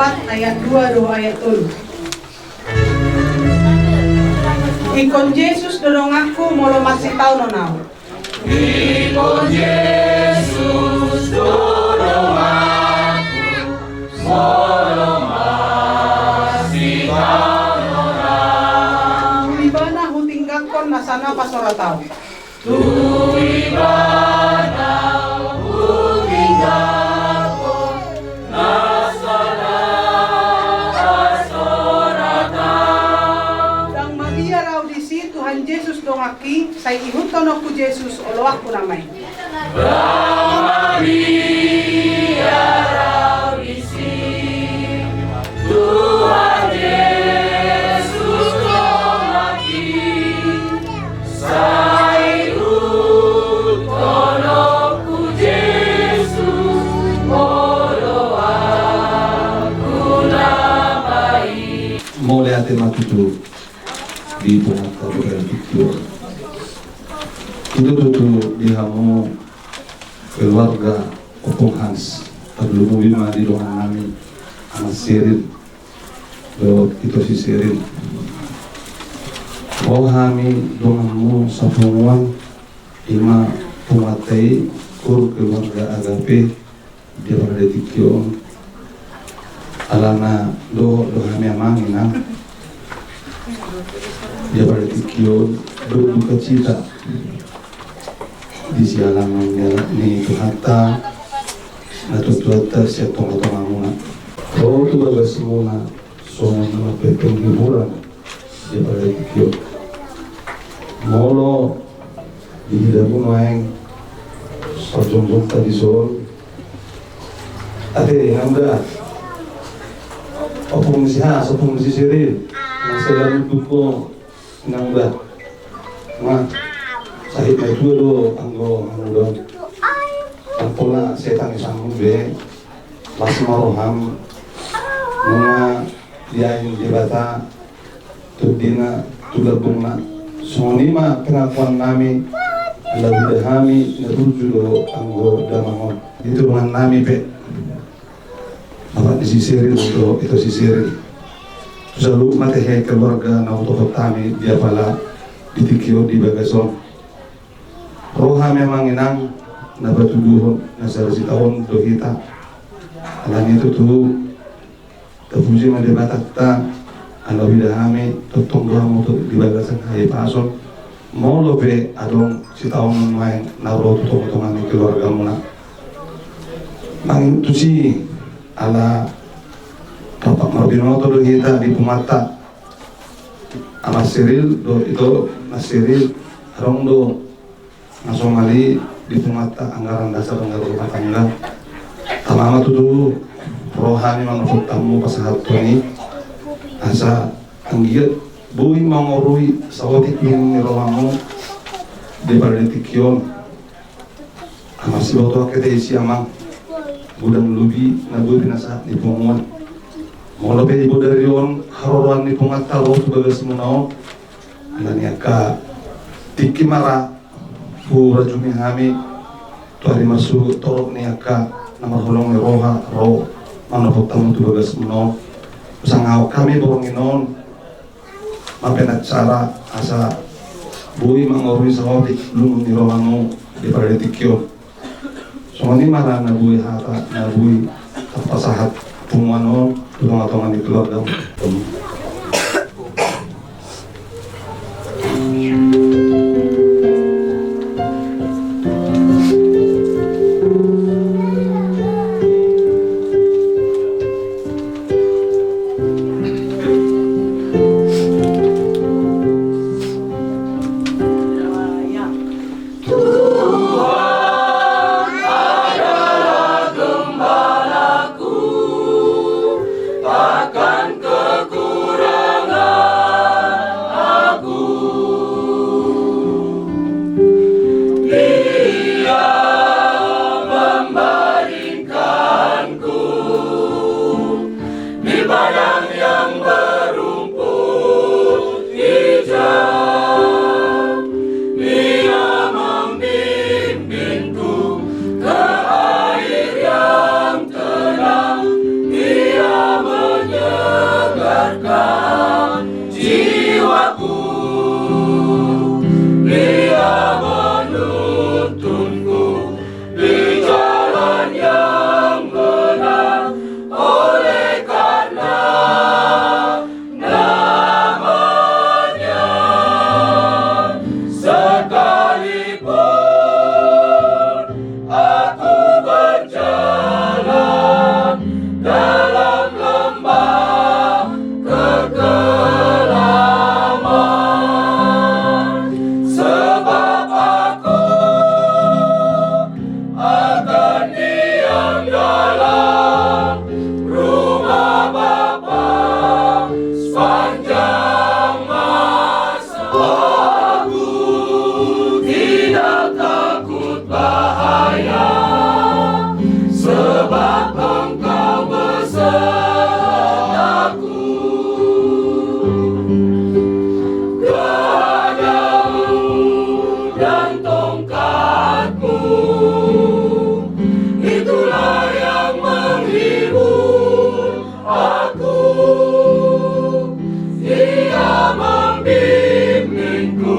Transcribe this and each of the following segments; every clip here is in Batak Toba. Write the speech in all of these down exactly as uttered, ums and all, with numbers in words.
Ayat dua dohot ayat tolu. Ingkon Jesus do donganku molo marsitaonon ahu. Ingkon Jesus do donganku molo marsitaonon ahu. Tu ibana hutinggangkon nasa na pasorat ahu. Tu ibana hutinggangkon nasa na pasorat ahu. Ndang mabiar ahu disi, Tuhan Jesus donganki, sai ihuthononku Jesus oloanku nama i. Ndang mabiar ahu disi, Tuhan Jesus donganki, sai ihuthononku Jesus oloanku nama i. Mauliate ma tutu di Tuhanta di tingki on. Ito tutu di hamu keluarga Ompung Hans, tarlumobi ma di dongan nami Ama Seril dohot ito si Seril. Ro hami donganmu sapunguan, ima punguanta i, hurang keluarga Agape, di apala di tingki on. Alana dohot do hami amang inang di apala di tingki on, dok dukacita di sialangan ni Tuhanta, natuatuanta sian tongatongamuna. Ro tu bagasmuna songon na mambahen penghiburan di apala di tingki on. Molo diida hamu nuaeng parjongjongta dison, ate inang da, ompung ni si Hans, ompung ni si Seril, na sai lam duk ho inang da. Nga sahit na i tua do anggo hamu da on. Anggo na sai tangisanmu be, las ma roham nunga diain Debata tondina tu lambungna. Songon i ma pengakuan nami, ala huida hami na burju do anggo damang on. Di turunan nami pe, bapak ni si Seril do, ito si Seril. Tu saluhut ma tahe keluarga na hutohot hami di apala di tingki on di bagas on. Ro hami amang inang na patuduhon na sada sitaonon do hita. Alani i tutu, tapuji ma Debatanta, ala huida hami tongtong do hamu tu di bagasan hahipason. Molo pe adong sitaonon nuaeng na ro tu tongatonga ni keluargamuna. Mangihuthon tusi, ala rap marbinoto do hita di punguanta Ama Seril dohot ito na Seril, adong do na somal i di punguanta anggaran dasar anggaran rumah tangga. Tama ma tutu, ro hami manopot hamu pasahathon i, asa anggiat boi mangorui saotik lungkun ni rohamu di apala di tingki on. Amang, siboto angka ate isi amang, godang lobi na boi pinasahat ni punguan. Molo pe ibodari on haroroan ni punguanta ro tu bagasmuna on, ala ni angka tingki ma ra hurajumi hami tu ari marsuhut torop ni angka na marholong ni roha ro manopot hamu tu bagasmuna on. Husangahon hami borngin on mambahen acara asa boi mangorui saotik lungkun ni rohamu di apala di tingki on. Songon i ma ra na boi hata na boi tapasahat punguan on tu tongatonga ni keluarga. Tuhan adalah gembalaku, takkan kekurangan aku. Dia membaringkanku di padang yang berumput hijau. Dia membimbingku ke air yang tenang. Dia Jiwaku, Ia menuntunku di jalan yang benar, oleh karena Namanya. Sekalipun aku berjalan dalam lembah kekelaman, sebab aku akan diam dalam rumah Bapa sepanjang masa. Aku tidak takut bahaya, sebab Engkau besertaku. Gadamu dan tongkatmu, itulah yang menghibur aku. Ia membimbingku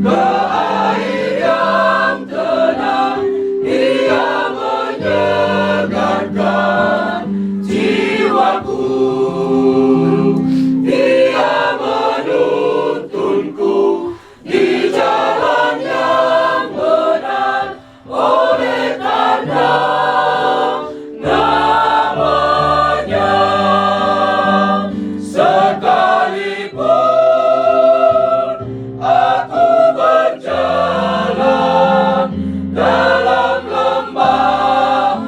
ke air yang tenang, Ia menyegarkan jiwaku. Ia menuntunku di jalan yang benar, oleh karena Namanya. Sekalipun aku berjalan dalam lembah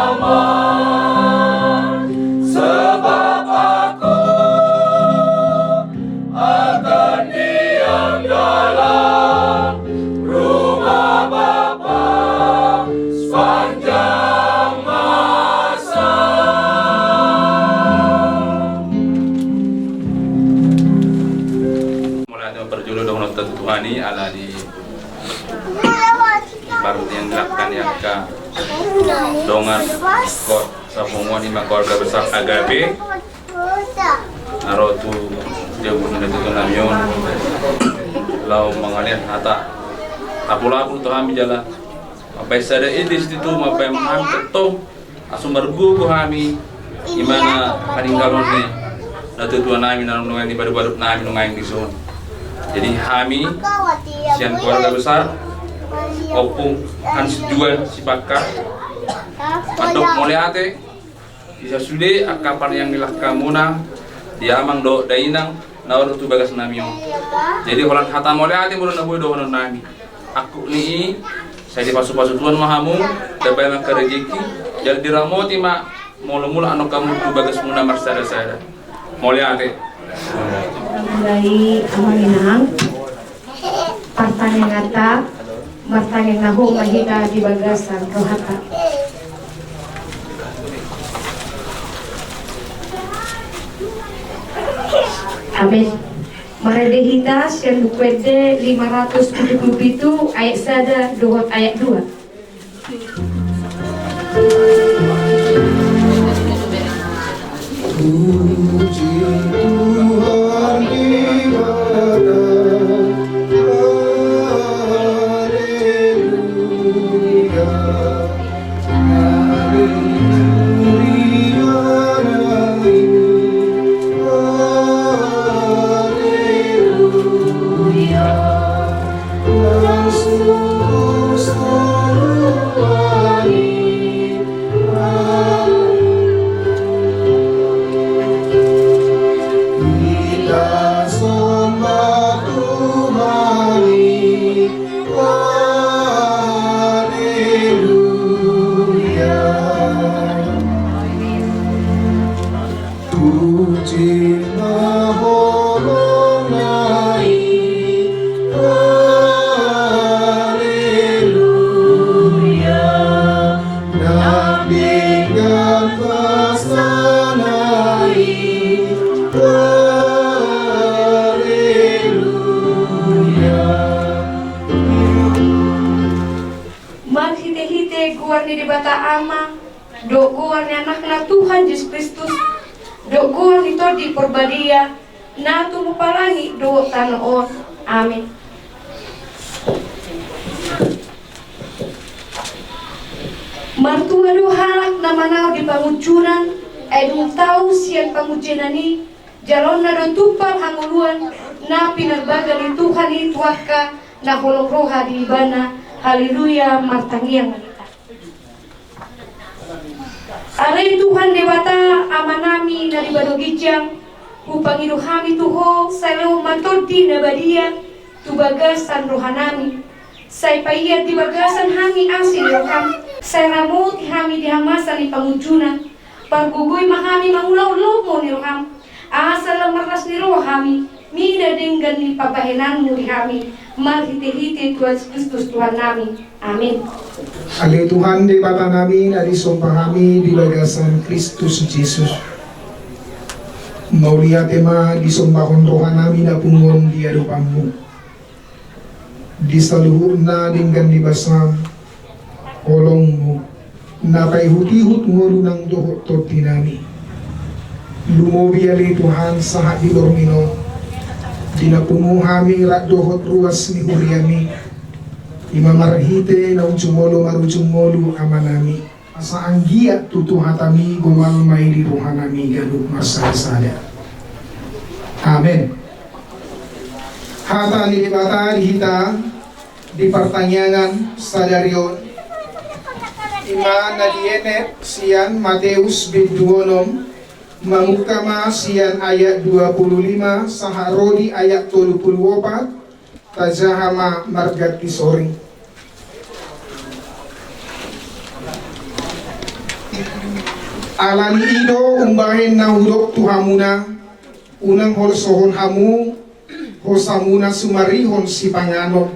kekelaman, sebab aku akan diam dalam rumah Bapa sepanjang masa. Mulai ma parjolo dohononta tu Tuhan i ala di partingkian ni angka dongan ko- sapunguan i ma keluarga besar Agape na ro tu jabu ni natuatua nami on, laho mangalehon hata apulapul tu hami jala mambahen sada ende situtu mambahen hami tongtong asa margogo hami, i ma na paninggalhon ni natuatua nami na nunga di baduk-baduk nami nunga i dison. Jadi hami sian keluarga besar Ompung Hans Juan Sipangkar mandok mauliate di sasude angka partingkian ni langkamuna di amang dohot dainang na ro tu bagas nami on. Jadi holan hata mauliate molo na boi dohonon nami. Angkup ni i sai dipasu-pasu Tuhan ma hamu, ditambai ma angka rejeki, jala diramoti ma molo mulak annon hamu tu bagasmuna marsada-sada. Mauliate. Mulai amang inang. Partangianganta, martangiang na hohom ma hita di bagasan rohanta. Amen. Marende hita sian Buku Ende lima ratus tujuh puluh pitu ayat sada dohot ayat dua. Puji ma holongna i, haleluya. Nang denggan basana i, haleluya. Marhite-hite goar ni Debata Ama, dohot goar ni Anakna Tuhan Jesus Kristus, dohot goar ni Tondi Parbadia, na tumompa langit dohot tano on. Amen. Martua do halak na manaon di pangunjunan, ai dung tau sian pangunjunan i, jaloonna do tumpal hangoluan na pinarbaga ni Tuhan i tu angka na holong roha di Ibana. Haleluya, martangiang ma hita. Ale Tuhan Debata, Amanami na di banua ginjang, hupangido hami tu Ho, sai lehon ma Tondi na badia tu bagasan rohanami. Sai paian di bagasan hami asi ni roham, sai ramoti hami di hamasa ni pangunjunan, pargogoi ma hami mangulahon lomo ni roham, asa lam marlas ni roha hami, mida denggan ni pambahenanmu di hami, marhitehite Tuhan Kristus Tuhannami. Amen. Ale Tuhan Debatanami na disomba hami di bagasan Kristus Jesus. Mauliate ma disombahon rohanami na pungu on di adopanmu. Di saluhutna denggan ni basam, holongmu, na paihutihut ngolunami dohot tondinami. Lumobi ale Tuhan sahat di borngin on, di na pungu hami rap dohot ruas ni huriami, i ma marhite na unjung ngolu marujung ngolu Amanami. Asa anggiat tutu hatami gomal ma i di rohanami ganup marsadasada. Amen. Hata ni Debata di hita di partangiangan sadari on, i ma na dienet sian Mateus bindu onom, mamungka ma sian ayat dua pulu lima sahat ro di ayat tolu pulu opat. Tajaha ma marganti soring. Ala ni i do umbahen na hudok tu hamuna, unang holsohon hamu hosamuna sumarihon sipanganon,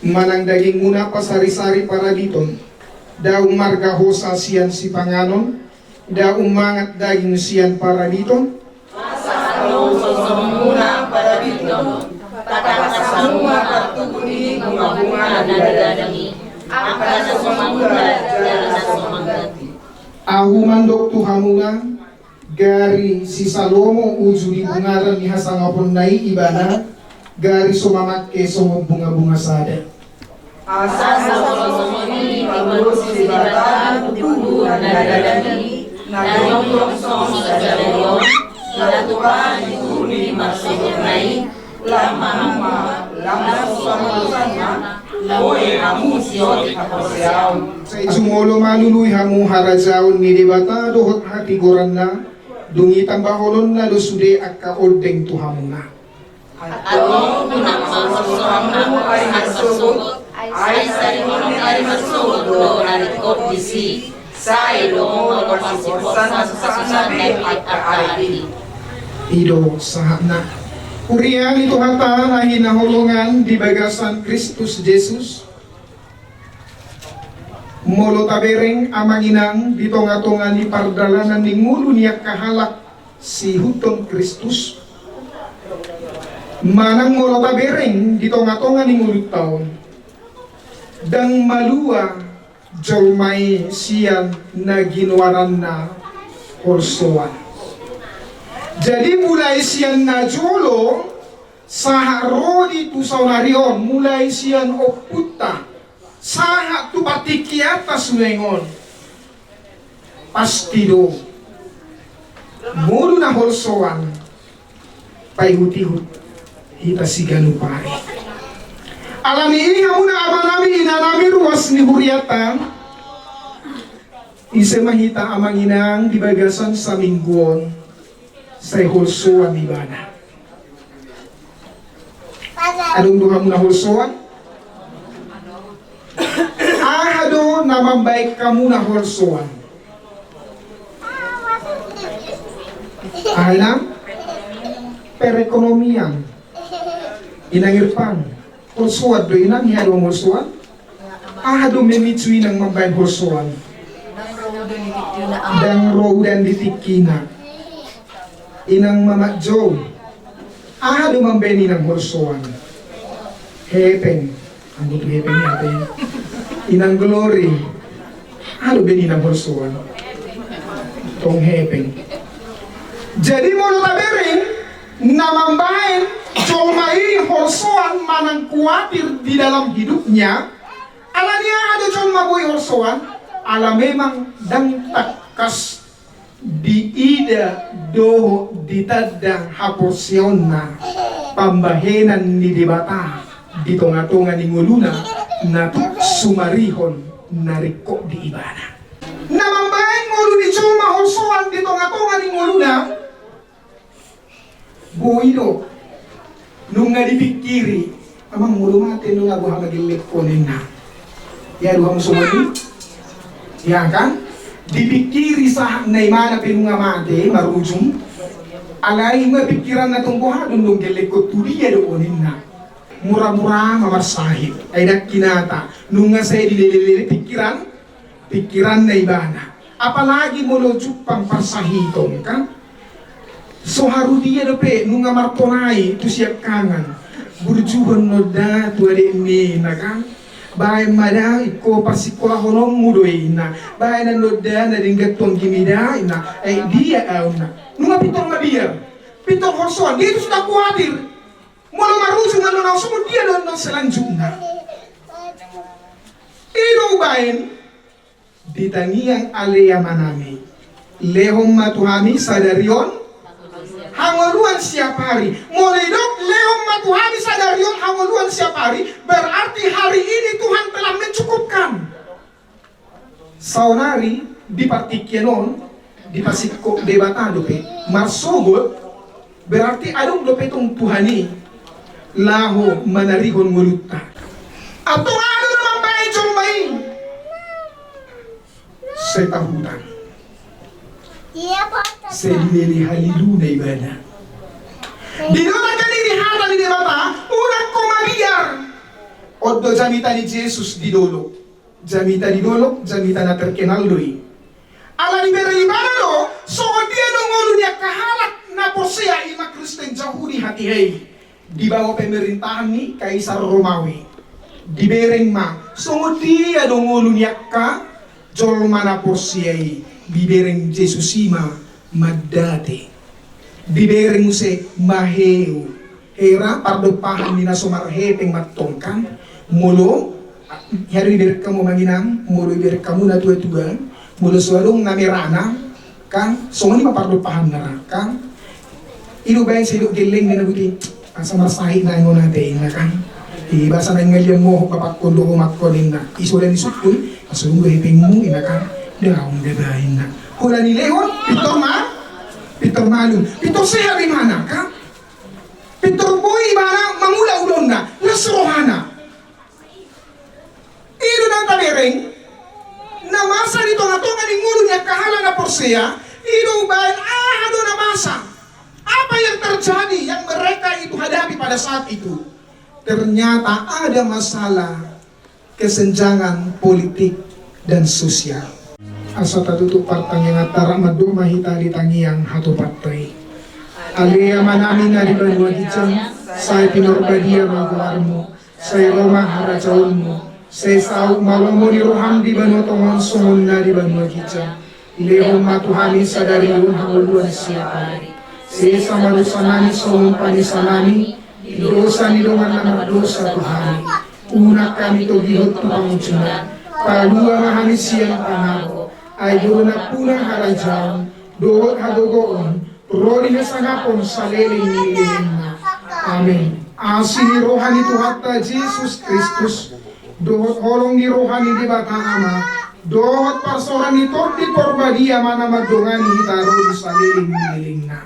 manang dagingmuna pasarisari parabiton, dang marga hosa sian sipanganon, dang mangan daging sian parabiton. Asa adong hosamuna parabiton, tangkas hamu ma partubu ni bungabunga na di ladang i, angka na so mangula jala na so mangganti. Ahu mandok tu hamuna, gari si Salomo uju di bungaran ni hasangaponna i ibana, gari so mamangke songon bungabunga sada. Asa songon i dipargogoi Debata tubuhna na denggan i, na jongjong songon sadari on, na tupa di toru ni marsogot na i, lam hamu ma, lam so haposan ma, lae hamu sian haporseaon. Sai jumolo ma lului hamu harajaon ni Debata dohot hatigoranna, dung i tambaholonna do sude angka ondeng tu hamuna. Antong unang ma holsoan hamu ari marsogot, ai sai songon ari marsogot do na ringkot disi, sai lomo ma siporsan hasusaan na be angka ari i. I do sahatna. Huria ni Tuhanta na hinaholongan di bagasan Kristus Jesus. Molo tabereng amang inang di tongatonga ni pardalanan ni ngolu ni angka halak siihuthon Kristus, manang molo tabereng di tongatonga ni ngolunta on, ndang malua jolma i sian na ginoaranna holsoan. Jadi mulai sian na jolo sahat ro di tu saonari on, mulai sian ompunta sahat tu partingkianta sude on, pasti do ngolu na holsoan paihutihut hita siganup ari. Ala ni i hamuna amanami inanami ruas ni hurianta, ise ma hita amang inang di bagasan saminggu on sai holsoan ibana? Adong do hamu na holsoan? Aha do na mambahen hamu na holsoan? Aha inang? Perekonomian. Inang Irfan, holsoan do inang? Hea do hamu holsoan? Aha do memicu inang mambahen holsoan? Ndang ro udan di tingkina. Inang Mamat Jo, aha do mambahen inang holsoan? Hepeng. Anggo tu hepeng, hepeng. Inang Glory, aha do bahen inang holsoan? Tong hepeng. Jadi molo tabereng na mambaen jolma i holsoan manang kuatir di dalam hidupnya, alani aha do jolma boi holsoan? Ala memang ndang tangkas diida dohot ditanda haporseaonna pambahenan ni Debata di tonga-tonga ni ngoluna na tuk sumarihon na ringkot di ibana. Na mambaen ngolu ni jolma holsoan di tonga-tonga ni ngoluna, boi do nunga dipingkiri, amang molo mate nunga boha ma gellenghon ninna. Ia do hamu songon i? Ia kan? Dipingkiri sahat na imana pe nunga mate marujung. Alai nunga pingkiranna tong boha do nunga gellenghon, tu dia do ninna. Mura-mura ma marsahit. Ai ndang hinata. Nunga sai dilele-lele pingkiran, pingkiranna ibana. Apalagi molo jumpang parsahiton kan? So haru dia dope nunga martonai tu siangkangan. Burjuhon nonda tu adekmi na kan? Baen ma da ingkon parsikolahononmu do i na. Baen nonda na denggan tu anggimi da i na. Eh dia au na. Nunga pintor mabiar. Pintor holsoan. Dia itu sudah kuatir. Molo marujung annon songon dia do annon selanjutna. I do umbaen di tangiang ale amanami. Lehon ma tu hami sadari on hangoluan siapari. Molo didok lehon ma tu hami sadari on hangoluan siapari, berarti hari ini Tuhan telah mencukupkan. Saonari di partingkian on dipasingkop Debata dope marsogot, berarti adong dope tong Tuhan i laho manarihon ngolunta. Antong aha do na mambaen jolma i? Sai tahutan. Sai dilele haliluna ibana. Didok nangkin i di hata ni Debata, unang ho mabiar. On do jamita ni Jesus di dolok. Jamita di dolok, jamita na terkenal do i. Ala dibereng ibana do songon dia do ngolu ni angka halak na porsea, i ma Kristen Jahudi hatiha i, di bawah pemerintahan ni Kaisar Romawi. Dibereng ma songon dia do ngolu ni angka jolma na porsea i, dibereng Jesus i ma mandate. Dibereng muse maheu. Hera pardompahan ni na so marhepeng mantong kan. Molo, hera dibereng hamu amang inang, molo dibereng hamu na tua-tua, molo so adong na merana kan, songon i ma pardompahanna ra kan. I do baen sai didok gellengna na buti, asa marsahit na ingon ate inna kan. I basa na ingalian mohop bapakkon dohot omakkon inna. I so dang disungkun, asa dung do hepengmu inna kan. Daong da baen na. Holan dilehon, pintor ma, pintor malum, pintor sehat ibana kan. Pintor boi ibana mangula ulaonna, las rohana. I do na tabereng na masa di tonga-tonga ni ngolu ni angka halak na porsea, i do umbaen aha do na masa. Apa yang terjadi, yang mereka itu hadapi pada saat itu? Ternyata ada masalah kesenjangan politik dan sosial. Asa tatutup partangianganta, rap mandok ma hita di tangiang hatopanta i. Ale Amanami na di banua ginjang, sai pinarbadia ma goarmu, sai ro ma harajaonmu, sai saut ma lomo ni roham di banua tonga on songon na di banua ginjang. Lehon ma tu hami sadari on hangoluan siapari. Sesa ma dosanami songon panesanami di dosa ni dongan na mardosa tu hami. Unang hami togihon tu pangunjunan. Palua ma hami sian pangago. Ai do nampuna harajaon dohot hagogoon ro di hasangapon saleleng ni lelengna. Amen. Asi ni roha ni Tuhanta Jesus Kristus, dohot holong ni roha ni Debata Ama, dohot parsaoran ni Tondi Porbadia ma na mandongani hita ro di saleleng ni lelengna.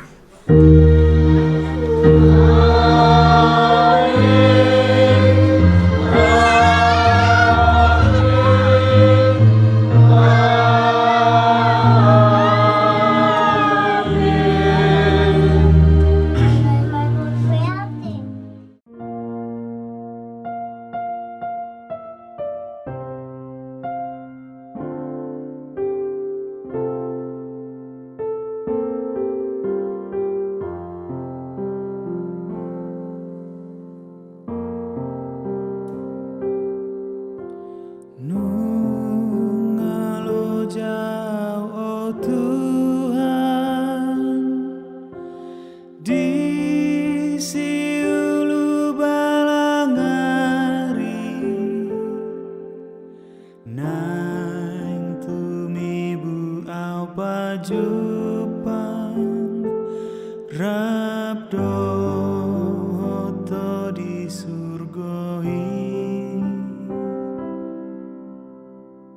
Rap dohot ho di surgo i.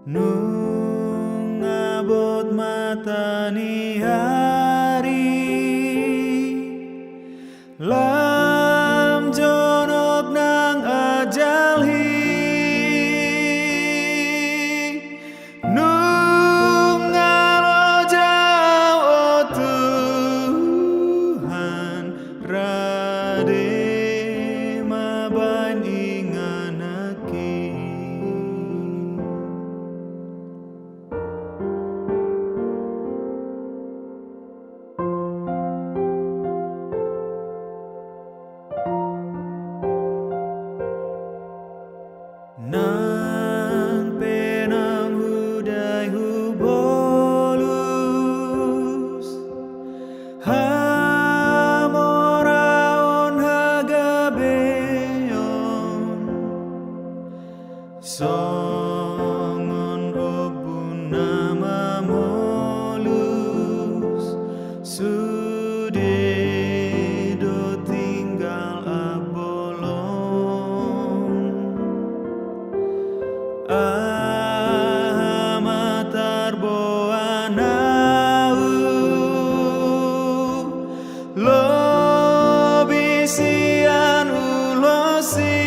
Nunga bot mata ni ari, lam jonok nang ajal i. Nunga loja au, o Tuhan, rade ma baen inganan i. Nang pe naung hudai hubolus hamoraon hagabeon, songon ombun na mamolus, sude do tinggal apolon. Aha ma tarboan au, lobi sian ulos i.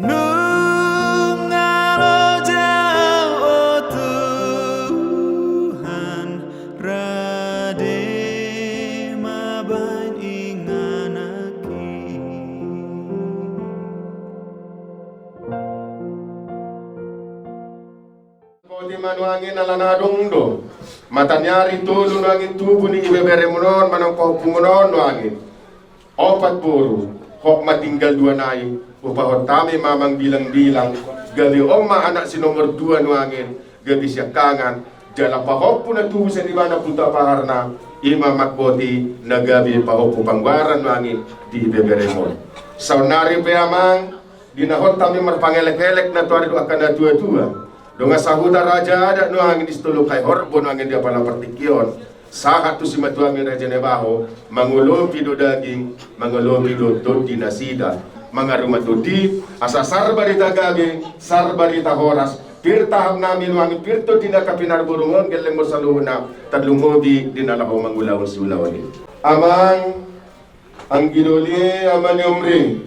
Nunga loja au, o Tuhan, rade ma baen inganan i. Boti ma nuaeng ala na adong do mata ni ari tolu nuaeng tubu ni ibeberemon on manang pahompumon on nuaeng. Opat boru, hot ma tinggal dua nai, hupahot hami ma amang bilang-bilang, gabe on ma anak si nomor dua nuaeng, gabe siangkangan, jala pahompu na tubu sian ibana Puta Paharna, i ma Amang Boti na gabe pahompu panggoaran nuaeng di ibeberemon. Saonnari pe amang, di na hot hami marpangelek-elek na tu ari dohot angka na tua-tua. Dongan sahuta raja adat nuaeng di Sitolu Kai Horbo nuaeng di apala partingki on. Sahat tu simatuami raja ni baho, mangolopi do daging, mangolopi do tondi nasida. Mangaruma tondi, asa sar barita gabe, sar barita horas. Pir tahap nami nuaeng, pir tondi ni angka pinarborungon, gellengmon saluhutna, tarlumobi di na laho mangulahon siulaon i. Amang, anggi doli, ama ni Omri,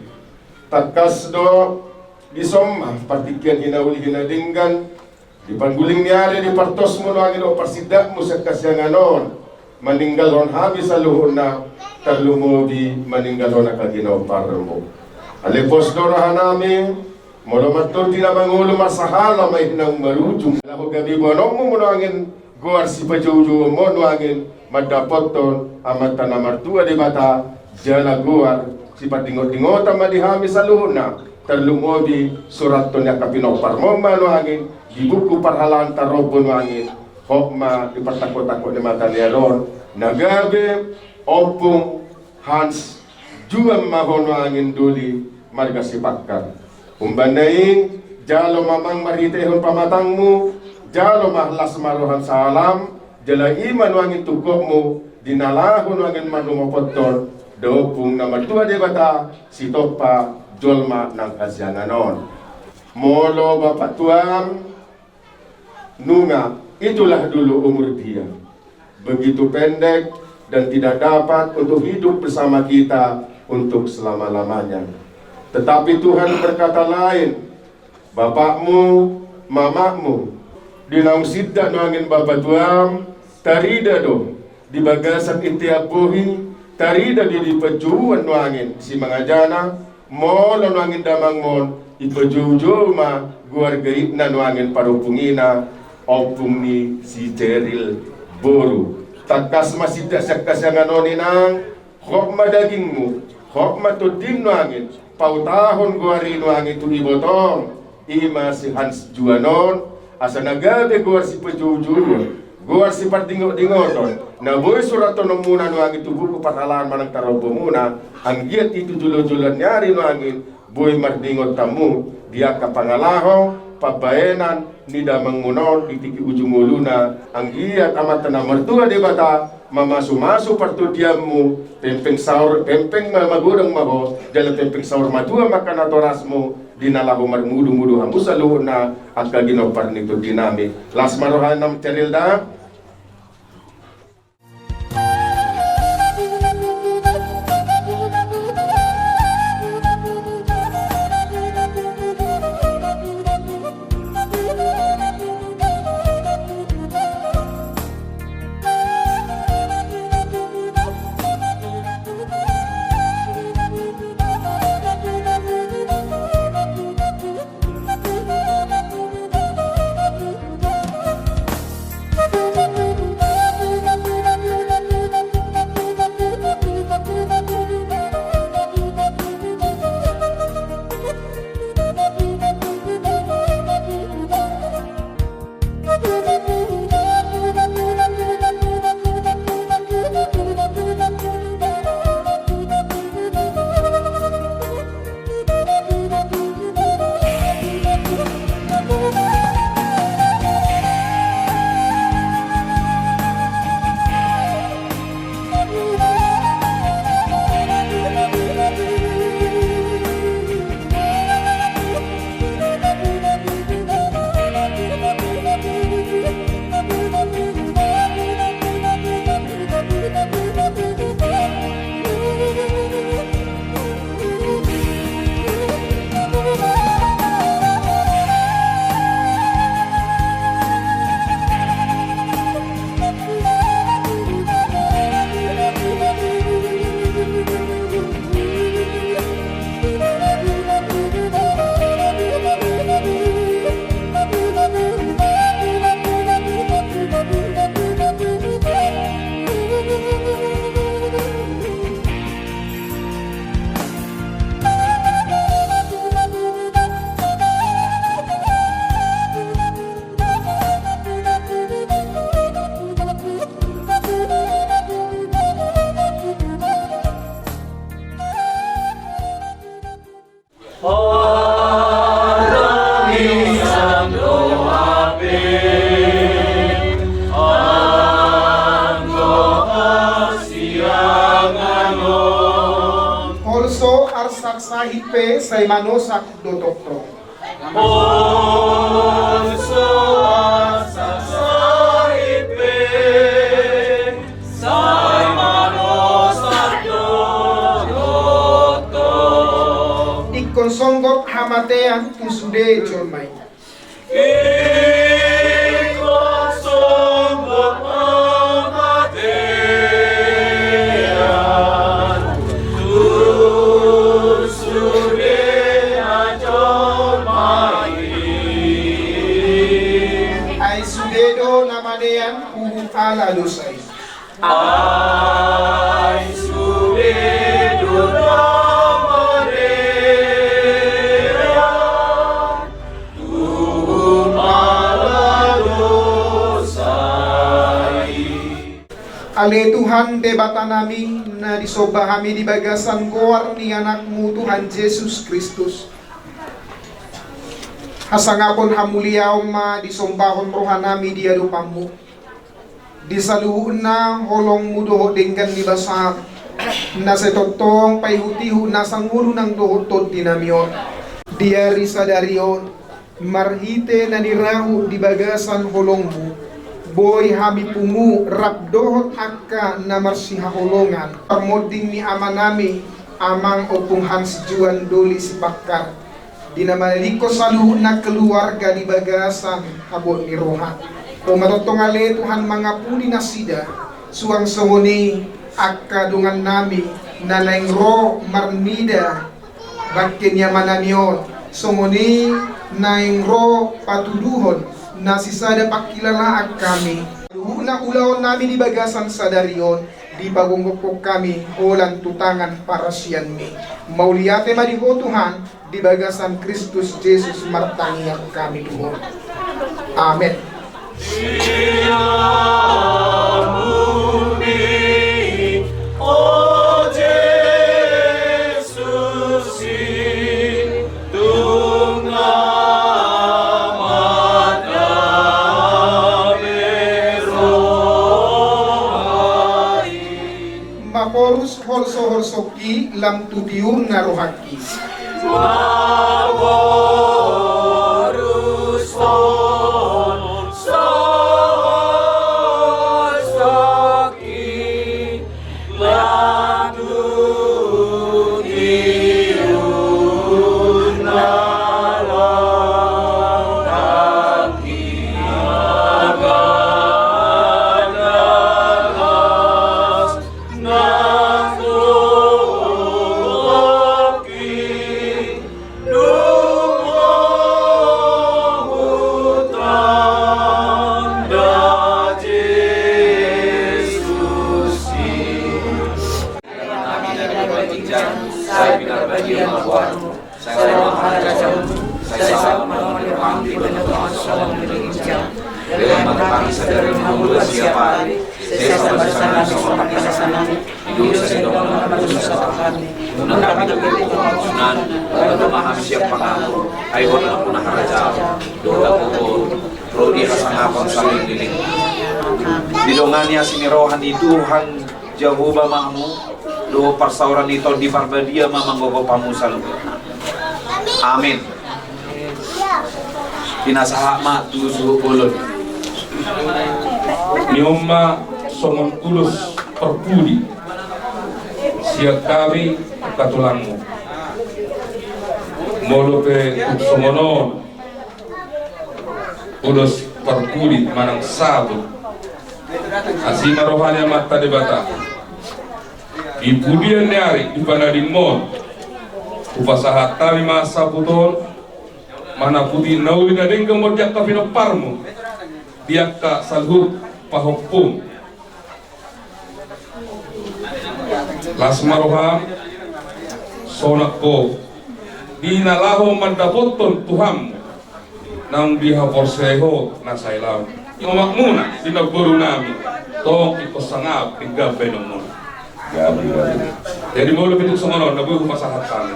tangkas do dison ma partingkian hinauli hinadenggan, di pangguling ni ari, di partosmu nuaeng dohot parsindamu sian hasiangan on, maninggalhon hami saluhutna, tarlumobi maninggalhon angka ginomparmu. Alai pos do roha nami, molo martondi na mangolu marsahala ma i naung marujung. Laho gabe boanonmu nuaeng goar sipajoujouonmon nuaeng mandapothon Amanta na martua Debata, jala goar sipardingot-dingotan ma di hami saluhutna, tarlumobi surathon ni angka pinomparmon ma nuaeng di buku parhalaan tarombo nuaeng, hot ma di partangkok-tangkok ni mata ni ari on, na gabe Ompung Hans Juan ma ho nuaeng doli marga Sipakkar. Umbahen na i, jalo ma amang marhitehon pamatangmu, jalo ma las ma roham sahalam, jala i ma nuaeng tungkotmu, di na laho nuaeng marlumopothon, da Ompung na martua Debata, sitompa jolma nang hasiangan on. Molo bapak tuam, nunga, itulah dulu umur dia. Begitu pendek dan tidak dapat untuk hidup bersama kita untuk selama-lamanya. Tetapi Tuhan berkata lain, bapakmu, mamakmu, di naung sindak nuaeng bapa tuam, tarida do di bagasan itiap bohi, tarida do di panjouon nuaeng simangajana, molo nuaeng damangmon, ipajoujou ma goar gaibna nuaeng parumpungina, ompung ni si Ceril boru. Tangkas ma sindak sian hasiangan on inang, hot ma dagingmu, hot ma tondim nuaeng, pautahon goar i nuaeng tu ibotom, i ma si Hans Juan on, asa na gabe goar sipajoujouon, goar sipardingot-dingoton, na boi surathononmuna nuaeng tu buku parhalaan manang tarombomuna, anggiat i tu jolo-joloan ni ari nuaeng, boi mardingot hamu, di angka pangalaho, pambahenan, ni damang muna on di tingki ujung ngoluna, anggiat Amanta na martua Debata mamasumasu partondianmu, pempeng saor, pempeng ma magodang ma ho, jala pempeng saur matua ma angka natorasmu, di na laho marmudumudu hamu saluhutna angka ginompar ni tondinami. Las ma rohanami, Terilda. Holso arsak sahit pe sai manosak do tongtong. Holso arsak sahit pe sai manosak do tongtong. Ingkon songgop hamatean tu sude jolma i. Ingkon songgop hamatean tu sude na jolma i. Ai sude do na manean huhut ala dosa i. Ai sude do na manean huhut ala dosa i. Ale Tuhan Debatanami, na disomba hami di bagasan goar ni Anakmu Tuhan Jesus Kristus, hasangapon hamuliaon ma disombahon rohanami di adopanmu. Di saluhutna holongmu dohot denggan ni basam, na sai tongtong paihutihut na sangolu nang dohot tondinami on. Di ari sadari on, marhite na nirahut di bagasan holongmu, boi hami pungu rap dohot angka na marsihaholongan, parmonding ni amanami, Amang Ompung Hans Juan Doli Sipakkar, di na mangalehon saluhutna keluarga di bagasan habot ni roha. Ro ma tongtong ale Tuhan mangapuli nasida, suang songon i angka dongannami na naeng ro marnida bangke ni amanami on, songon i naeng ro patuduhon na sisada pangkilalaan hami. Saluhutna ulaonnami di bagasan sadari on, dipagomgophon hami holan tu tangan parasianmi. Mauliate ma di Ho Tuhan, di bagasan Kristus Jesus martangiang hami tu Ho. Amen. Horus holso-holsongki lam tu tiurna rohangki. Sai pinarbadia ma goarmu, sai ro ma harajaonmu, sai saut ma roha ni roham di banua tonga on songon na di ginjang. Lehon ma tu hami sadari on hangoluan siapari, sai sahat ma hami songon na pangalaohon hami di dosa ni dongan na mandosa tu hami. Unang hami togihon tu pangunjunan, jalo ma hami sian pangago, ai Ho do nampuna harajaon, dohot hagogoon, ro di hasangapon saleleng ni lelengmu. Didongani asi ni roha ni Tuhan Jahowa ma hamu, dohot parsaoran ni Tondi Parbadia ma manggogop hamu saluhutna. Amin. Pinasahat ma tu suhut bolon. Ni on ma songon ulos parpudi sian hami angka tulangmu. Molo pe tung songon on ulos parpudi manang saput, asi ma roha ni Amanta Debata. Di pudian ni ari di panadingmon, hupasahat hami ma saput on, manaputi na uli na denggan ma di angka pinomparmu, di angka saluhut pahompum. Las ma roham, sonang ho di na laho mandapothon Tuhanmu, naung dihaporseai ho na sai laon. Omakmuna di namborunami, tong ingkon sangap di baenonmuna. Jadi molo pe tung songon on na boi hupasahat hami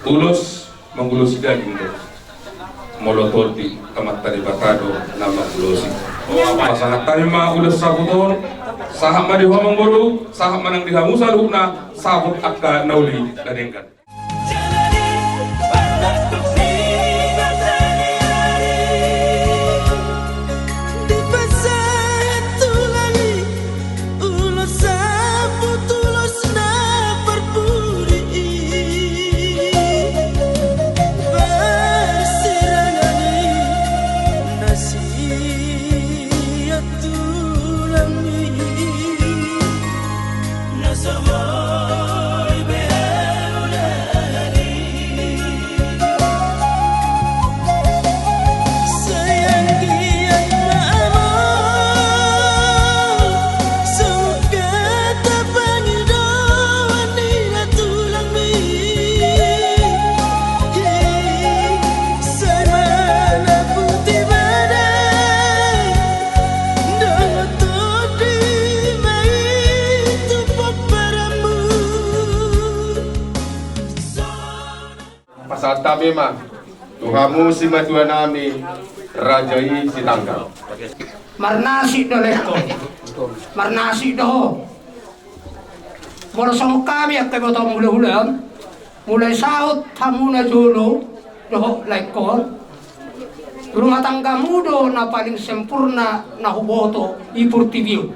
ulos, mangulosi daging do. Molo Tondi, Amanta Debata do na mangulosi. Pasahat hami ma ulos saput on, sahat ma di ho amangboru, sahat ma nang di hamu saluhutna, saput angka na uli na denggan. Dipasahat Tuhan i ulos saput, ulos na parpudi i, parsirangan i na sian tulangmi. Na so boi be ahu denggan i. Sai anggiat ma amang, songon hata pangidoan ni na tulangmi. Sai manaputi bada dohot tondi ma i tu pomparanmu. Pasahat hami ma tu hamu simatuanami, Raja i Sitanggang. Marnasip do lengkon, marnasip do ho. Molo songon hami angka ibotom hulahula, mulai saut hamu na jolo dohot lengkon, rumah tanggamu do na paling sempurna na huboto i purtibi on.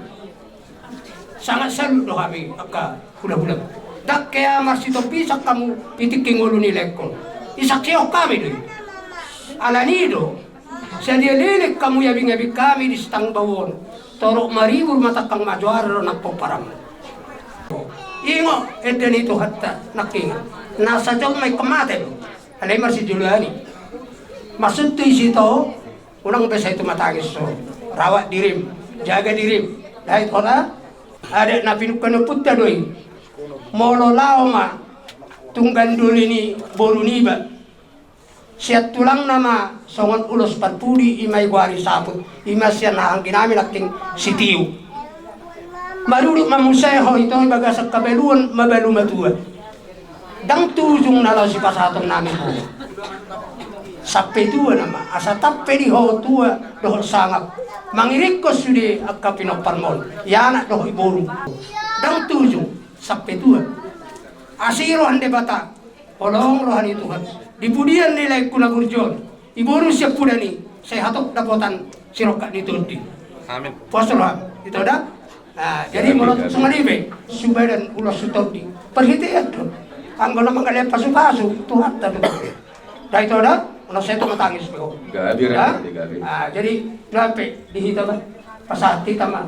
Sangat salut do hami angka hulahula. Ndang hea marsitopisan hamu di tingki ngolu ni lengkon. Disaksihon hami do i. Alani do, sadia leleng hamu iabingabing hami di Sitangbau on, torop maribur ma tangkang majoara do nang pomparanmu. Ingot ende ni Tuhanta nangkin, na sajolma ingkon mate do, alai marsijoloan i. Maksudhu i sito, unang be sai tumatangis ho. Rawat dirim, jaga dirim. Dahahon hita, adat na pinungka ni ompunta do i. Molo laho ma tu ganjang doli ni boru niba, sian tulangna ma songon ulos parpudi, i ma digoari saput, i ma sian haha angginami nangkin sitiu. Marudut ma muse ho ito i bagasan habaluon, mabalu matua. Ndang tu ujung na laho sipasahatonnami ho. Sampe tua nama, asa tampe di ho tua dohot sangap, mangiringhon sude angka pinomparmon, i anak dohot i boru. Ndang tuju sampe tua. Asi roha ni Debata, holong roha ni Tuhan. Di pudian ni laengku na burju on, iboru sian pudian i, sai hatop dapotan sirongkap ni tondi. Amin. Pos roha, ito da? Nah, jadi molo tung songon i be, subadan ulos tu tondi. Parhitean do. Anggo na mangalehon pasupasu, Tuhanta do. Da ito da, molo sai tung tangis do. Gabe, gabe. Ah, jadi, gabe, di hita ma. Pasahat hita ma.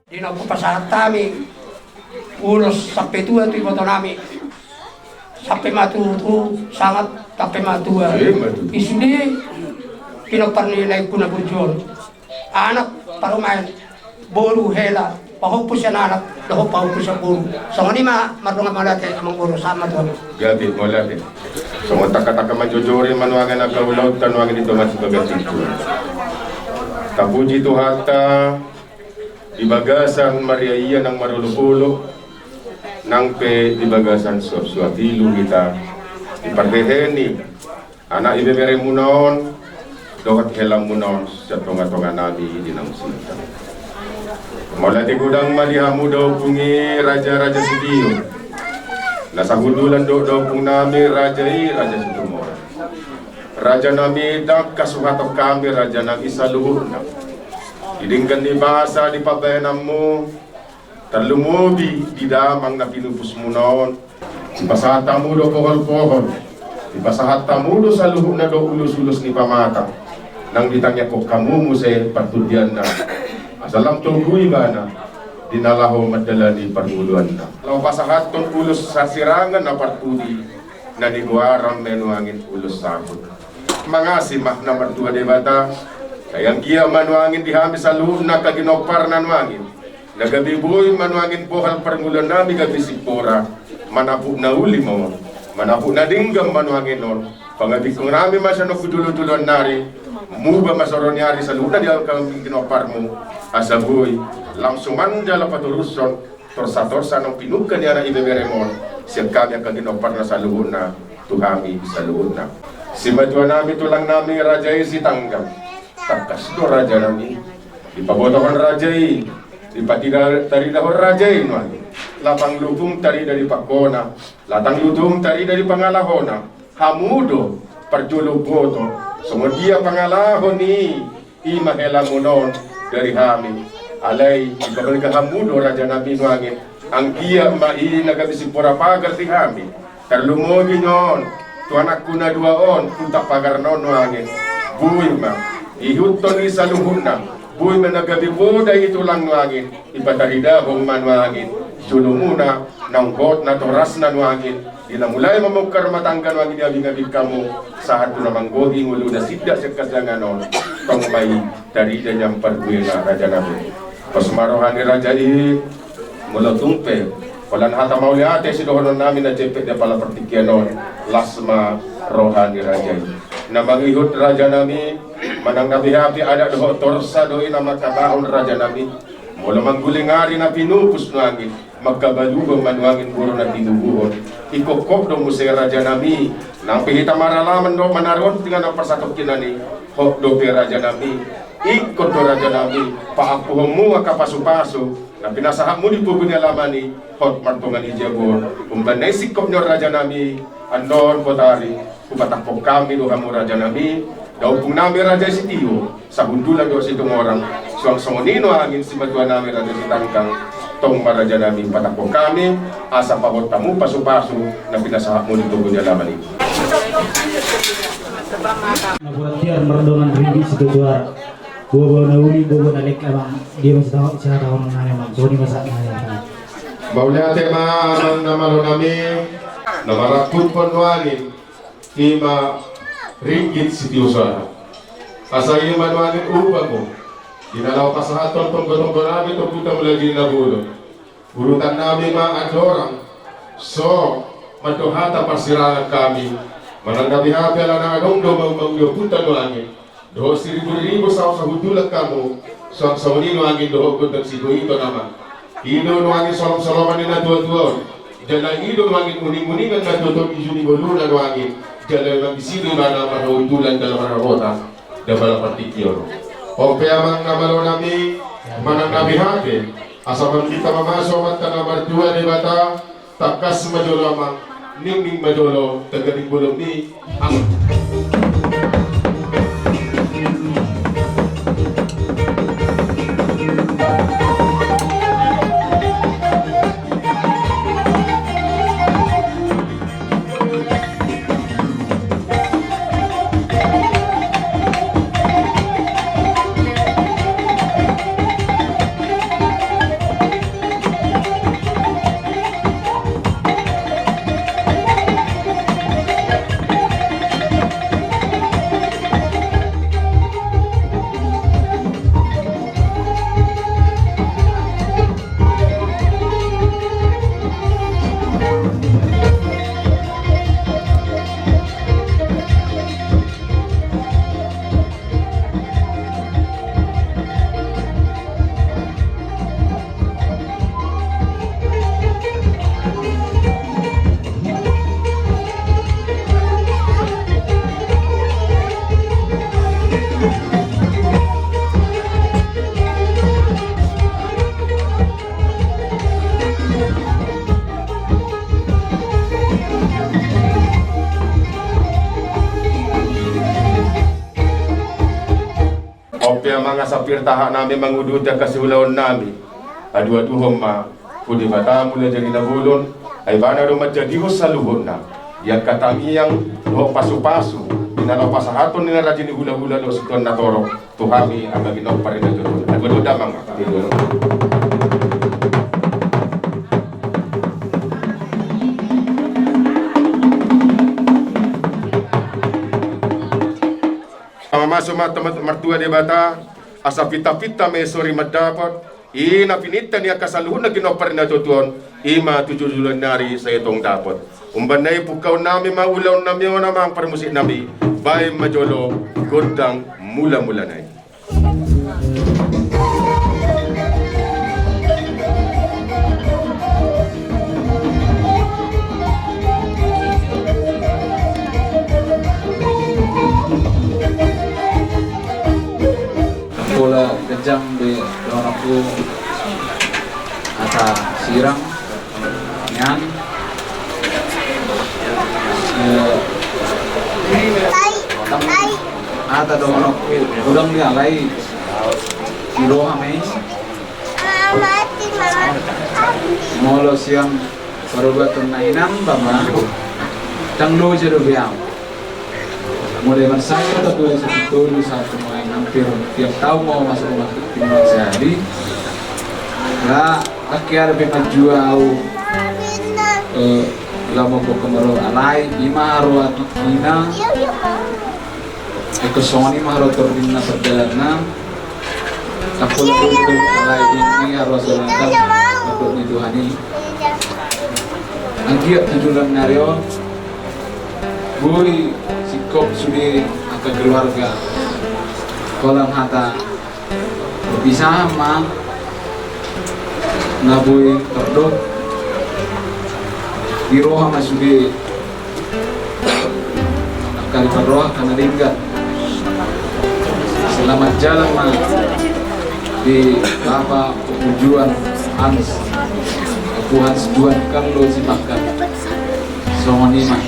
Di na hupasahat hami ulos sampe tua tu ibotonami. Sampe ma tutu, sangat sampe ma tua. Sampe ma tutu. I sude pinompar ni laengku na burju on. Anak, parumaen, boru, hela, pahompu sian anak dohot pahompu sian boru. Songon i ma, mardongan mauliate, amang boru, sahat ma tu hamu. Gabe, mauliate. Songon tangkatangka manjojori ma nuaeng angka ulaonta nuaeng di tonga sibagas itu. Tapuji Tuhanta, di bagasan marria i nang marolopolop, nang pe di bagasan suapsuap ilu hita, di parhehe ni anak ibeberemuna on dohot helamuna on sian tongatonganami di naung sinta. Mauliate godang ma di hamu da ompung i, Raja, Raja Sitio. Na sahundulan dohot da ompungnami raja i, Raja Situmorang. Rajanami, ndang hasuhaton hami, rajanami, saluhutna. Di denggan ni basa, di pambahenanmu, tarlumobi di damang na pinupusmuna on, dipasahat hamu do pohol-pohol, dipasahat hamu do saluhutna do ulos-ulos ni pamatang, nang ditangiangkon hamu muse partondianna, asa lam togu ibana di na laho mandalani parngoluanna. Laho pasahathon ulos hasirangan na parpudi, na nigoaran ma nuaeng ulos saput. Mangasi ma na martua Debata, sai anggiat ma nuaeng di hami saluhutna angka ginomparna nuaeng, na gabe boi ma nuaeng bohal parngoluannami gabe sipora, manapuk na uli ma on, manapuk na denggan ma nuaeng on, pangabingkonnami ma sian on tu jolo-joloan nari, muba ma soro ni ari saluhutna di angka ginomparmu, asa boi lam sumanda laho patorushon torsa-torsa naung pinungka ni anak ibeberem on, sian hami angka ginomparna saluhutna, tu hami saluhutna. Simatuanami, tulangnami, raja i Sitanggang. Tangkas do rajanami, dipabotohon raja i, dipataridahon raja i nuaeng. Lapang lupung tarida di pangkona, latang lutung tarida di pangalahona. Hamu do parjolo boto, songon dia pangalaho ni i ma helamuna on dari hami. Alai dipabalga hamu do rajanami nuaeng, anggiat ma i na gabe sipora pagar di hami. Tarlumobi nuaeng tu anakku na dua on, tu untak pagarna on nuaeng. Boi ma ihuthon i saluhutna, boi ma na gabe poda i tulang nuaeng, dipataridahon ma nuaeng jolomuna naung hot natorasna nuaeng, di na mulai mamungka rumah tangga nuaeng, diabing-abing hamu sahat tu na manggohi ngoluna sindak sian hasiangan on. Tong ma i tarida nian parbuena rajanami. Pos ma roha ni raja i. Molo tung pe holan hata mauliate sidohononnami na jempek di apala partingkian on, las ma roha ni raja i. Na mangihut rajanami, manang na beha pe adat dohot torsa do i na mangkatahon rajanami. Molo mangguling ari na pinupus nuaeng i, mangkabaluhon ma nuaeng i boru na tinubuhon. Ingkon hot do muse rajanami, nang pe hita maralaman dohot manaruhon tingki na parsatongkinan i, hot dope rajanami. Ingkon do rajanami paampuhonmu angka pasupasu na pinasahatmu di pogu ni alaman i, hot martonga ni jabu on. Umbahen na i singkop ni on rajanami, annon botari, hupatakkon hami do hamu rajanami, da ompungnami Raja Sitio, sahundulan dohot Situmorang, suang songon i nuaeng i simatuanami Raja Sitanggang, tong ma rajanami patakkon hami, asa paboahon hamu pasupasu na pinasahatmu di pogu ni alaman i. Na borat tiar mardongan ringgit sitio suara. Bobo na uli, bobo na lek amang, dia masih tahu, saya tahu nang nanya amang, soni masak nanya amang. Mauliate ma amang na malonami, na marangkuphon nuaeng i, i ma ringgit sitio suara. Asa i ma nuaeng i upa mu, di na laho pasahathon tonggo-tonggonami tu ompunta Mulajadi Nabolon. Urutannami ma andorang so mandok hata parsirangan hami, manang na beha pe alana adong do maung-maung di ompunta nuaeng i, dohot siribu-ribu saut sahundulan hamu, suang songon i nuaeng i dohot gondang sigoiton amang. I do nuaeng i solom-soloman ni na tua-tua on, jala i do nuaeng i uning-uningan na tuatua di ujung ni ngoluna nuaeng i, jala memang disi do ibana marhahundulan dalam marhahota. Dapala partingkian on. On pe amang na malonami, manang na beha pe, asa marhite mamasu Amanta na martua Debata, tangkas ma jolo amang, ningning ma jolo, tagading bolon ni, amang. On pe amang asa pir tahatnami manguduti angka siulaonnami. Adu-aduhon ma tu Debata Mulajadi Nabolon, ai ibana do manjadihon saluhutna. Di angka tangiang dohot pasu-pasu di na laho pasahaton ni na rajin ni hula-hula dohot situan na torop tu hami angka ginompar ni na jotjot. Adu-aduhon damang ma. Mamasu ma tu Amanta Martua Debata, asa pinta-pinta ma i sori mandapot, i na pininta ni angka saluhutna ginompar ni na tuatua on, i ma tu jolo-jolo ni ari sai tong dapot. Umbahen na i pungkaonnami ma ulaonnami on amang parmusiknami, baen ma jolo gondang mula-mula na i. Pola ganjang be dohononku hata sirang nian. Eh, hata dohononku godang be alai di roha ma i. Molo sian parubatan na inang bapa, ndang loja dope au. Molo mansai hata dua ribu dua puluh satu ma i, hampir tiap taon ma masuk rumah sakit ma sehari. Nga, anggiat dope manjua au, eh, laho mambuat kemarau alai, ima roha tingkina. Eko songon i ma haroa tordingna pardalanna. Tampulak do alai i ma haroa songon i ma mandok ni Tuhan i. Anggiat tu joloan ni ari on boi singkop sude angka keluarga. Holan hata perpisahan ma Na boi tardok di roha ma sude angka na parroha, angka na denggan. Selamat jalan ma di Bapa Ompu Juan, Hans, Ompu Hans Juan Carlo Sipakan. Songon i ma.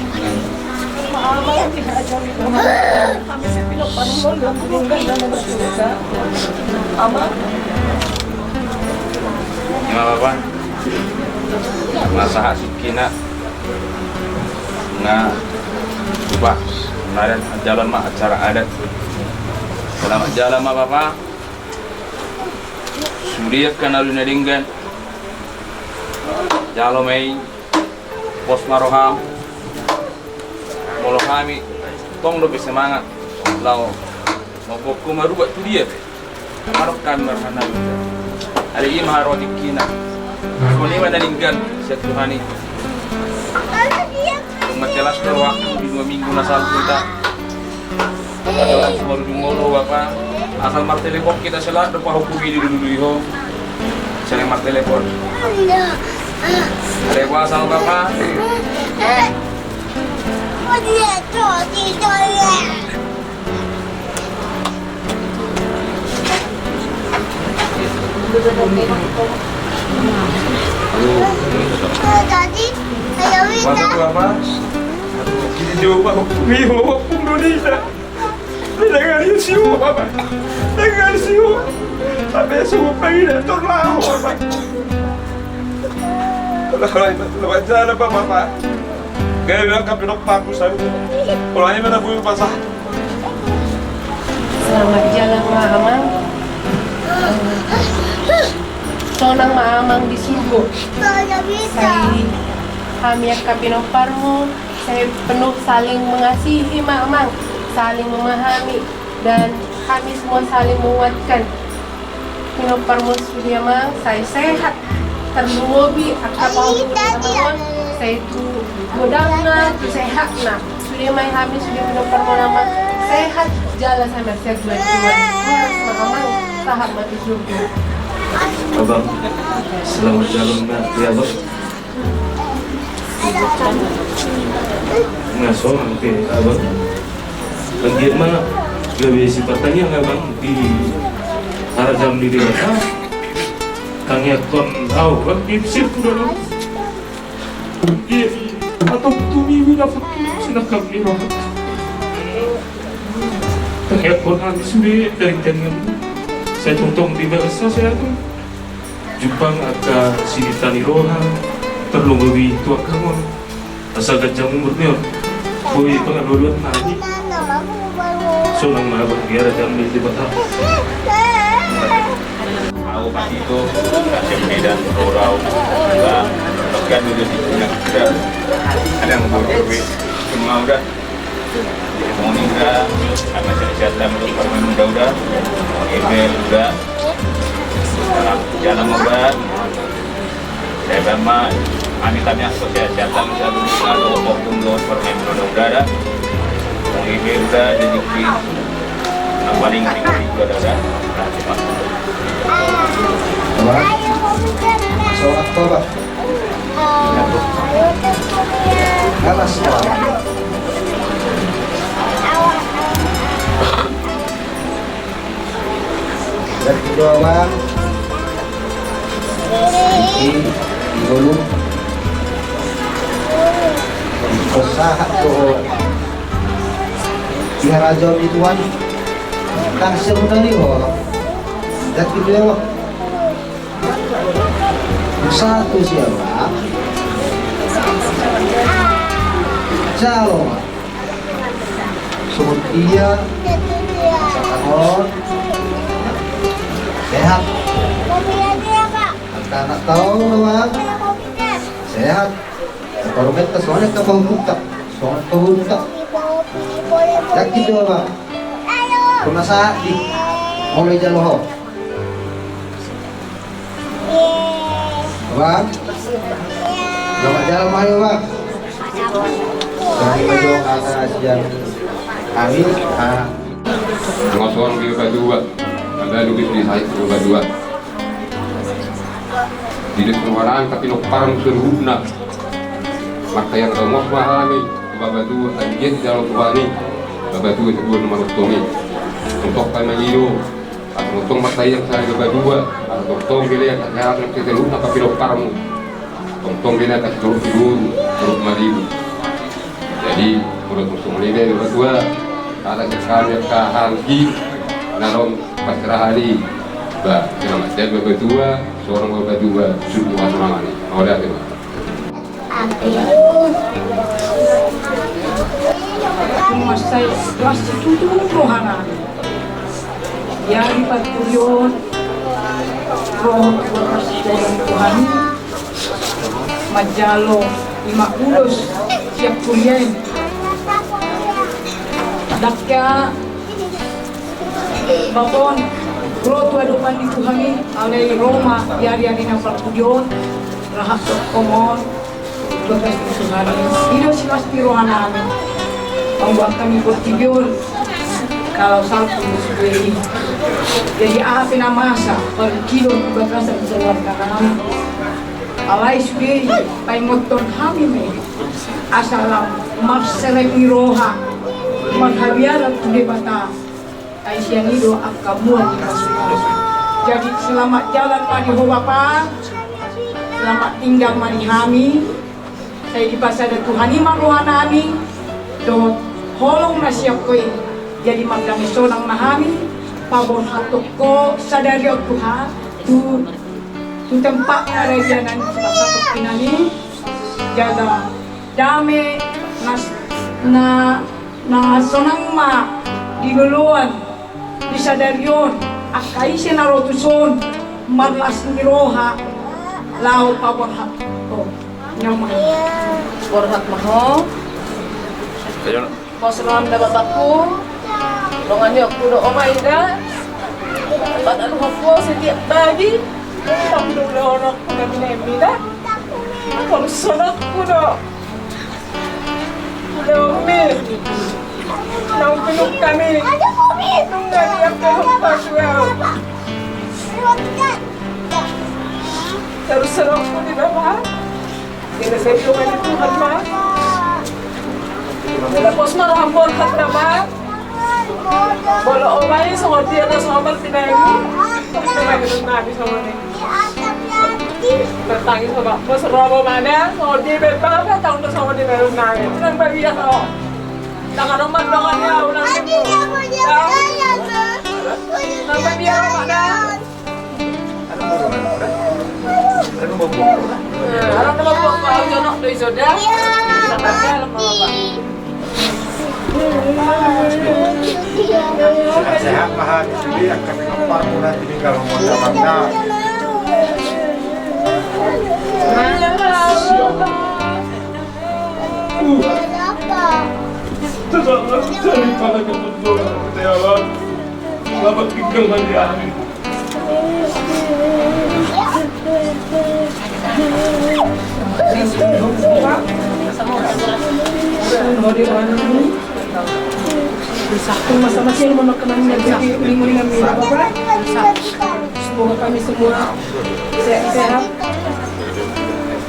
Ima, Bapa. Masahat singkina. Nga, Bapa, kemarin jalan ma acara adat. Selamat jalan ma, Bapa. Sude angka na denggan. Jalo ma i. Pos ma roham. Molo hami tong dope semangat laho mamboan ho marubat tu dia pe. Manang hami marhaha na denggan. Alai ima haroa tingkina. Songon i ma na denggan sian Tuhan i. Tung ma jelas do waktu di dua minggu na salpu ta. Asa marujung olo, Bapa. Asal martelepon hita, selalu do pahompu i dilului ho. Selalu martelepon. Telepon asal, Bapa. Masa tu, Bapa? Jadi coba, Bapa. Indonesia. Denggan siu, Bapa. Denggan siu. Sampe suhu pagi dah turlau, Bapa. Kalau, kalau itu, kalau itu ada apa, Bapa? Gaya bilang, kapi no paku, sabi. Kalau ini mana bui pasah? Selamat jalan ma, Amang. Sonang ma, Amang, di surgo. Sai hami angka pinomparmu, sai penuh saling mengasihi ma, Amang, saling memahami, dan kami semua saling menguatkan. Pinomparmu sude, Amang, sai sehat, tarlumobi angka pahompu, Amang, sai tu godangna, tu sehatna. Sude ma i hami sude pinomparmu, Amang, sehat jala sai marsiaduan-aduan. Horas ma, Amang, sahat ma tu surgo. Abang, selamat jalan ma di Abang. Nga sonang pe, Abang. Anggiat ma gabe sipartangiang, Abang, di harajaon ni Debata. Tangiangkon au, Bang, di sirku dalam. Anggiat i, atau tumi wina putu sinangkap ni roha. Tangiangkon hami sude dari tangiang. Sai tongtong di bagasan sehat. Jumpang angka sinita ni roha, tarlumobi tu angka on. Asa ganjang umur ni on. Boi pangaloloan nami. Sonang ma, Abang, di harajaon ni Debata. Au pas itu, kasih medan, rodau, enggak, tekan udah di punya kita. Ada yang berduit, semua udah. Moniga, karena sehat-sehat dan untuk permen muda-muda. Ibe udah. Jalan obat. Saya sama, kami, kami aku sehat-sehat dan selalu kalau mau pun doa permen muda-muda ada. Ibe udah jadi ki. Nah, paling tinggal itu ada, ada. Nah, cepat. Apa? Soal apa, Pak? Alas, Pak. Dan kedua, Bang. Iki, di hulu. Usaha tu. Di harajaon ni Tuhan. Tang sebenarnya, Bang. Dan kedua, Bang. Satu siapa? Jalo. Songon dia. Pasangon. Sehat. Angka anak tau, Bang. Sehat. Parumaenta songon angka pahompunta. Songon pahompunta. Yakin do, Bang. Puna sahat di. Mulai jalo ho. Bang. Selamat jalan, Bang, ya, Bang. Selamat jalan, Bang. Amin. Ah. Ngosong di Badua. Ada di bisnis saya di Badua. Di roha nami angka pinomparmu saluhutna. Martangiang dongos ma hami tu Bapatua, anggiat dijalo Tuhan i Bapatua tu bulan marontong i. Tongtong hami mangido, asa tongtong martangiang sahali Bapatua, asa tongtong dilehon hasehatan tu saluhutna angka pinomparmu. Tongtong dilehon angka sitorop ni boru, torop maribur. Jadi, molo tung songon i be Bapatua, asa sian hami angka halak i na ro parserahan i. Ba, selamat jalo Bapatua, sonang Bapatua, suruh hasonangan i. Mauliate ma. Ate. Mansai las situtu rohana. Jadi parpudi on, roha tu bagas Tuhan i. Manjalo ima ulos siap kuliah i. Dakka bapon ro tu adopan ni Tuhan i, alai ro ma di ari-ari na parpudi on, rahat dohot hami on, bagas ni Tuhan i. I do silas ni roha nami. Mambuat hami portibi on. Kalau salpu sude i. Jadi aha pe na masa, parungkilon di bagasan keluarga nami. Alai sude i, paingothon hami ma i. Asa lam marserep ni roha, marhabiaran tu Debata. Ai sian i do angka mual ni pasupasu. Jadi selamat jalan ma di ho Bapa. Selamat tinggal ma di hami. Sai dipasada Tuhan i ma roha nami dohot holong na sian ho i. Jadi mardame sonang ma hami paborhathon ho sadari on Tuhan tu, tu tempat na raja nami, tu tempat na raja nami. Jaga dame na, na, na sonang ma di loloan di sadari on, angka ise na ro tuson marlas ni roha laho paborhat ho. Nyaman. Borhat ma ho. Pos roham da bapakku. Dongan ni okku do oma ida. Patanu hokku setiap pagi. Tong dulu onokku na binemi da. Tong sonokku do. Udah umi. Nang pinuk kami. Nunga dia pinuk pasuau. Terus serokku di bawah. Kita sendiri Tuhan ma. Kita pos ma roham borhat nama. Molo oma i songon dia na songon martinai. Songon dia na songon dia. Bertangis sama, mau serobot mana? Songon dia bebas, tahu tu songon dia baru nangis. Tenang babi ya kau. Tangan omat tangannya ulang ibu. Tangan babi ya mana? Alam nama buat kau jonok doi joda. Dalam apa? Sehat-sehat ma hami sude, angka pinomparmu na tininggal ma hami. Selamat tinggal ma di hami. Semoga kami semua sehat-sehat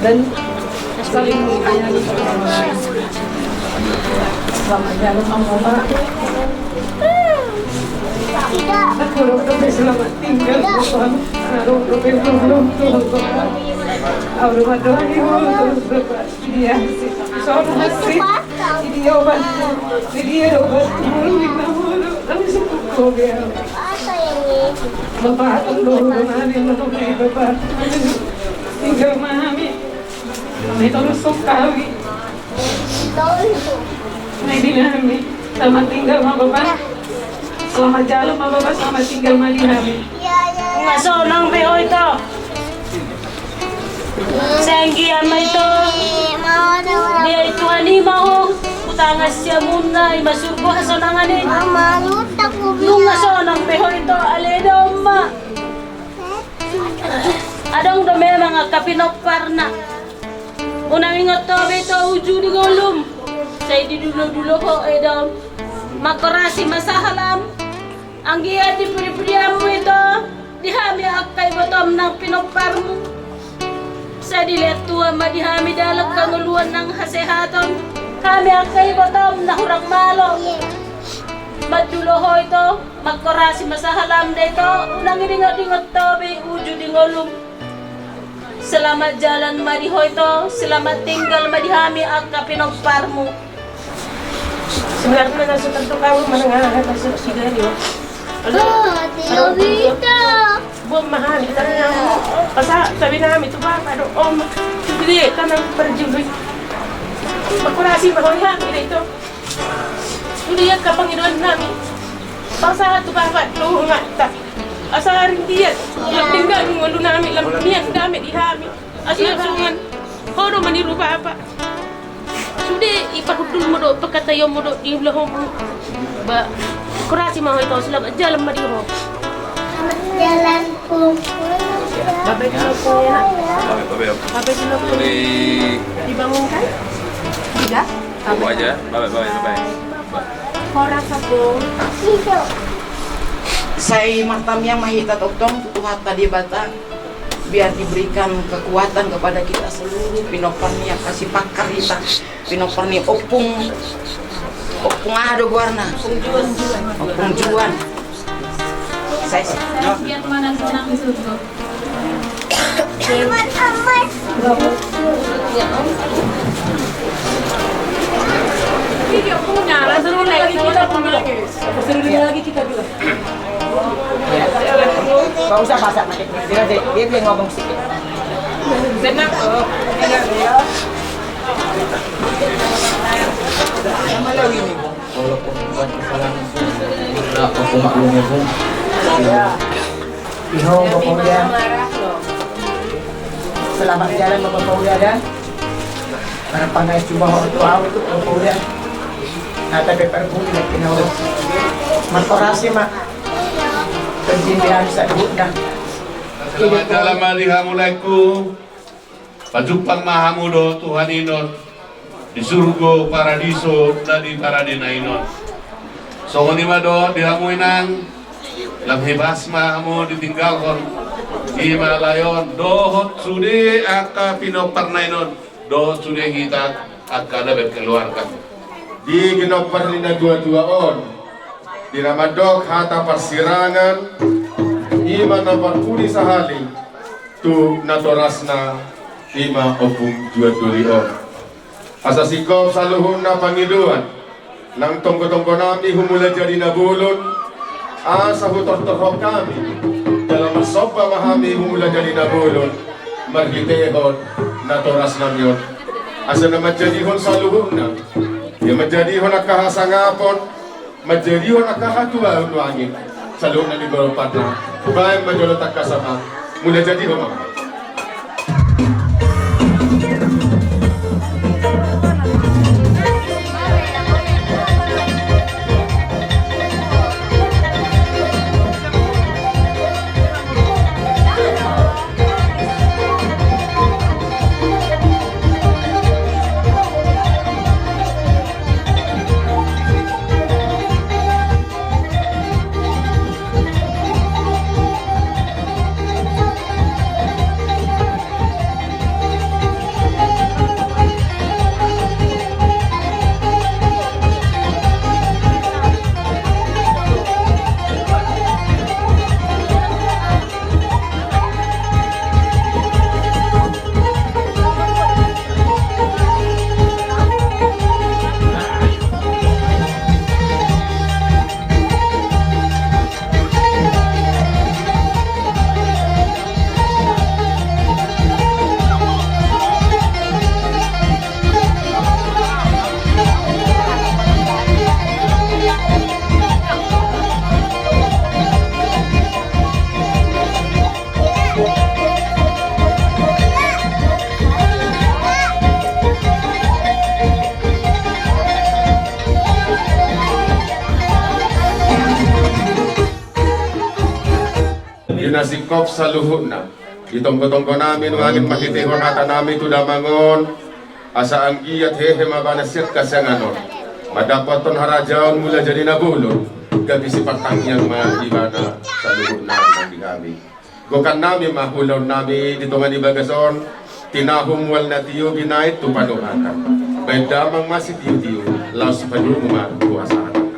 dan saling menyayangi. Selamat jalan, Mama. Aku harap kami selamat tinggal, Bapak. Aku harap kami belum, belum, Bapak. Aku harap doa di terus, Bapak. Iya, seorang hasil. Jadi obat. Jadi obat. Belum, belum, belum. Kami sembuh, kok, ya. Bapak, aku belum, belum, belum, Bapak. Tinggal, Mami. Kami terus sekali. Mai di hami. Selamat tinggal ma Bapa. Selamat jalan ma Bapa, selamat tinggal ma di hami. Nunga sonang be ho ito. Sai anggiat ma ito. Dia i Tuhan i ma ho. Hutangan siamunna i ma surgo hasonangan i. Nunga sonang be ho ito, ale daon ma. Adong do memang angka pinomparna. Unang ingot ho be ito uju ni ngolum. Sai didulo-dulo ho eda on. Mangkorasi ma sahalam. Anggiat di pudi-pudianmu ito. Di hami angka ibotom nang pinomparmu. Sai dilehon Tuhan ma di hami dalan hangoluan nang hasehaton. Hami angka ibotom na hurang malo, mandulo ho ito, manghorasi ma sahalamna ito, unang idingot-dingot ho be uju di ngolum. Selamat jalan ma di ho ito, selamat tinggal ma di hami angka pinomparmu. Sebenarna na so tartukang manang aha na so tigari. Aduh, aduh, aduh. Buat mahal, kita yang pasal tapi nami tu bapak do om. Jadi tanang perjubui. Makurasi bahwa ya itu. Sudah ya kapan itu nami. Pasal tu bapak tu nggak tak. Asal rintian. Yang tinggal ngolu nami lam nian dame di hami. Asal sungan. Hodo maniru bapak. Sude i pahundul mo do, pangkataion mo do di ulaonmu. Ba, kurasi ma ho ito, selamat jalan ma di ho. Selamat jalan, Pung. Bapak itu apa ya? Bapak itu apa? Dibangunkan? Tidak? Apa aja? Bapak, bapak, bapak. Horas, Pung. Sai martamiang ma hita tongtong tu Tuhanta Debata. Biar diberikan kekuatan kepada kita seluruh pinompar ni, yang kasih pakar kita, pinompar ni Ompung, Ompung aha do goarna? Ompung Juan. Saya biar mana senang di surga. Video punya, langsung lagi kita punya. Seru lagi kita bilang. Gak usah masak, Mak. Dia, dia, dia ngomong sedikit. Benar, tuh. Sama lo ini. Walaupun bukan kesalahan, aku maklum ya, Bung. Iho, Bapak Uda. Selamat jalan, Bapak Uda, dan para pangai cuma waktu awal tuh, Bapak Uda. Nah, tapi perpun, ya, kena urus. Makorasi, Mak. Penting dia bisa duduk, dah. Selamat jalan, Mali, hamu laiku. Pajumpang ma hamu dohot Tuhan i non di surgo paradiso na di paradena i non. Songon i ma dohot di hamu inang, lam hibas ma hamu ditinggalhon i ma lae on dohot sude angka pinomparna i non dohot sude hita angka na berkeluarga. Di pinompar ni natuatua on, di na mandok hata parsirangan, i ma na parpudi sahali tu natorasna, i ma Ompung Juan Doli on. Asa singkop saluhutna pangidoan nang tonggo-tonggo nami humula jadi na bolon, asa hutortorhon hami jala marsomba ma hami humula jadi na bolon marhitehon natorasnami on. Asa na manjadihon saluhutna, ia manjadihon angka hasangapon, manjadihon angka hatuaon nuaeng, saluhutna di goropanna. Baen ma jolo tangkas, Amang. Mula jadi, Amang. Di na singkop saluhutna, di tonggo-tonggo nami nuaeng marhitehon hata nami tu damang on, asa anggiat hehe ma ibana sian hasiangan on mandapothon harajaon mula jadi na bolon, gabe sipartangiang ma ibana saluhutna nang di hami. Gokan nami ma ulaon nami di tonga ni bagas on, Tinahu mual na tio binahen tu panumatan. Bahen damang ma sitio-tio, laos padomu ma tu hasahatan.